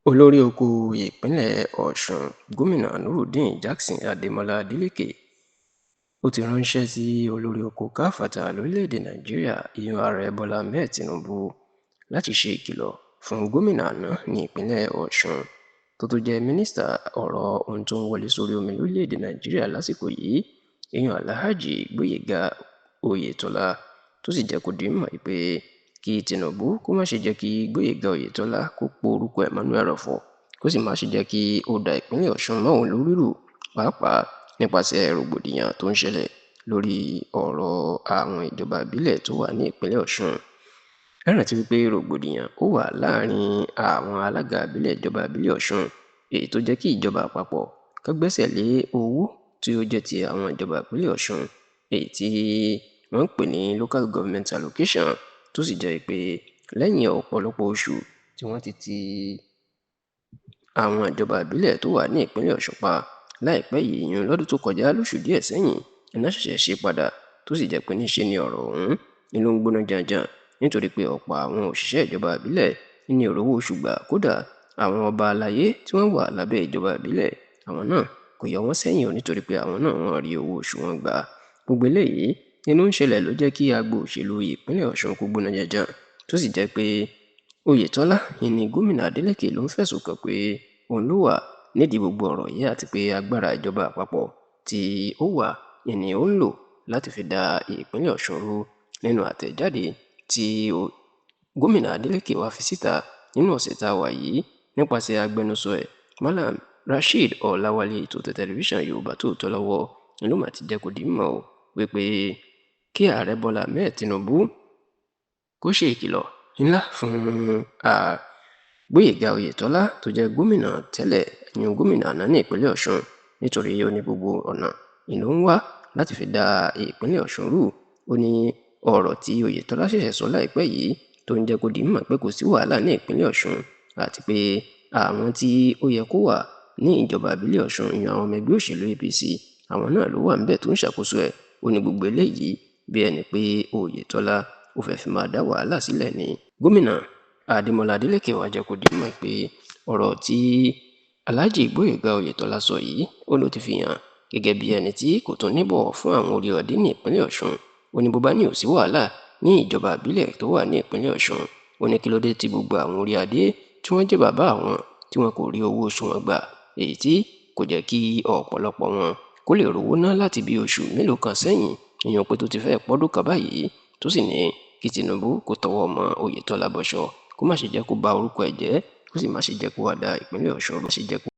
Olórí oko ìpínlẹ̀ Ọ̀sùn, Gómìnà Nurudeen Jackson Adémọlá Adeleke, ó ti ránṣẹ́ sí olórí oko káfàtà lórílẹ̀‐èdè Nàìjíríà, ìyẹn Ààrẹ Bọ́lá Ahmed Tinubu, láti ṣe ìkìlọ̀ fún gómìnà àná ní ìpínlẹ̀ Ọ̀ṣun tó tún jẹ́ mínísítà ọ̀rọ̀ ohun tó ń wọlé sórí omi lórílẹ̀‐èdè Nàìjíríà lásìkò yìí, ìyẹn Alhaji Gboyega Oyetola, tó sì jẹ́ kó di mímọ̀ pé kí Tinubu kó má ṣe jẹ́ kí Gboyega Oyetola kó po orúkọ ẹ̀ mọ́nú ẹrọ̀fọ̀, kó sì má ṣe jẹ́ kí ó da ìpínlẹ̀ Ọ̀ṣun mọ́ òun lórí rú, pàápàá nípasẹ̀ rògbòdìyàn tó ń ṣẹlẹ̀ lórí ọ̀rọ̀ àwọn ìjọba ìbílẹ̀ tó wà ní ìpínlẹ̀ Ọ̀ṣun. Ẹ rántí wípé rògbòdìyàn ó wà láàrin àwọn alága ìbílẹ̀ ìjọba ìbílẹ̀ Ọ̀ṣun, èyí tó jẹ́ kí ìjọba àpapọ̀ kó gbẹ́sẹ̀ lé owó tí ó jẹ́ ti àwọn ìjọba ìpínlẹ̀ Ọ̀ṣun, èyí tí wọ́n ń pè ní local government allocation, tó sì jẹ́ pé lẹ́yìn ọ̀pọ̀lọpọ̀ oṣù tí wọ́n ti ti àwọn ìjọba ìbílẹ̀ tó wà ní ìpínlẹ̀ Ọ̀ṣun pa láìpẹ́ yìí, ìyún lọ́dún tó kọjá lóṣù díẹ̀ sẹ́yìn, iná ṣẹ̀ṣẹ̀ ṣe padà, tó sì jẹ́ pé níṣe ni ọ̀rọ̀ ọ̀hún ni ló ń gbóná janjan, nítorí pé ọ̀pọ̀ àwọn òṣìṣẹ́ ìjọba ìbílẹ̀ ní ò rówó oṣù gbà. Kódà àwọn ọba aláyé tí wọ́n wà lábẹ́ ìjọba ìbílẹ̀, àwọn náà kò yọ wọ́n sẹ́yìn o, nítorí pé àwọn náà wọ́n rí owó oṣù wọn gbà. Gbogbo eléyìí nínú ń ṣẹlẹ̀ ló jẹ́ kí agbo òṣèlú ìpínlẹ̀ Ọ̀ṣun kó gbóná janjan, tó sì jẹ́ pé Oyètọ́lá ìní gómìnà Adeleke ló ń fẹ̀sùn kàn pé òun ló wà nídìí gbogbo ọ̀rọ̀ yìí, àti pé agbára ìjọba àpapọ̀ tí ó wà ìní ó ń lò láti fi da ìpínlẹ̀ Ọ̀ṣun rú. Nínú àtẹ̀jáde tí gómìnà Adeleke wá fi síta nínú ọ̀sẹ̀ tá a wà yìí nípasẹ̀ agbẹnusọ ẹ̀, Mallam Rasheed Ọláwálé, tó tẹ tẹlifíṣàn Yorùbá Tòótọ́ lọ́wọ́, ló mà ti jẹ́ kó di mímọ̀ o wípé kí Ààrẹ Bọ́lá Ahmed Tinubu kó ṣe ìkìlọ̀ ńlá fún Gboyega Oyetola tó jẹ́ gómìnà tẹ́lẹ̀, ìyún gómìnà àná ní ìpínlẹ̀ Ọ̀ṣun, nítorí ó ní gbogbo ọ̀nà ìlú ń wá láti fi da ìpínlẹ̀ Ọ̀ṣun rú. Ó ní ọ̀rọ̀ tí Oyetola ṣẹ̀ṣẹ̀ sọ láìpẹ́ yìí tó ń jẹ́ kó di mímọ̀ pé kò sí wàhálà ní ìpínlẹ̀ Ọ̀ṣun, àti pé àwọn tí ó yẹ kó wà ní ìjọba ìbílẹ̀ Ọ̀ṣun, ìyún àwọn ọmọ ẹgbẹ́ òṣèlú APC, àwọn náà ló wà ńbẹ̀ tó ń ṣàkóso ẹ̀. Ó ní gbogbo eléyìí bí ẹni pé Oyetola ó fẹ́ fi máa dá wàhálà sílẹ̀ ni. Gómìnà Adémọlá Adeleke wá jẹ́ kó di mímọ̀ pé ọ̀rọ̀ tí Alhaji Gboyega Oyetola sọ yìí, ó ló ti fi hàn gẹ́gẹ́ bí ẹni tí kò tún níbọ̀wọ̀ fún àwọn orí adé ní ìpínlẹ̀ Ọ̀ṣun. Ó ní bó bá ní ò sí wàhálà ní ìjọba ìbílẹ̀ tó wà ní ìpínlẹ̀ Ọ̀ṣun, ó ní kí ló dé tí gbogbo àwọn orí adé tí wọ́n jẹ́ bàbá àwọn tí wọn kò rí owó oṣù wọn gbà, èyí tí kò jẹ́ kí ọ̀pọ̀lọpọ̀ wọn kó lè rówó ná láti bí oṣù mélòó kan sẹ́yìn, ìyẹn pé tó ti fẹ́ pọ́dún kan báyìí, tó sì ní kí Tinubu kó tọwọ́ ọmọ Oyetola bọṣọ, kó má ṣe jẹ́ kó ba orúkọ ẹ̀ jẹ́, kó sì má ṣe jẹ́ kó wá da ìpínlẹ̀ Ọ̀ṣun rú. Ṣe jẹ́ kó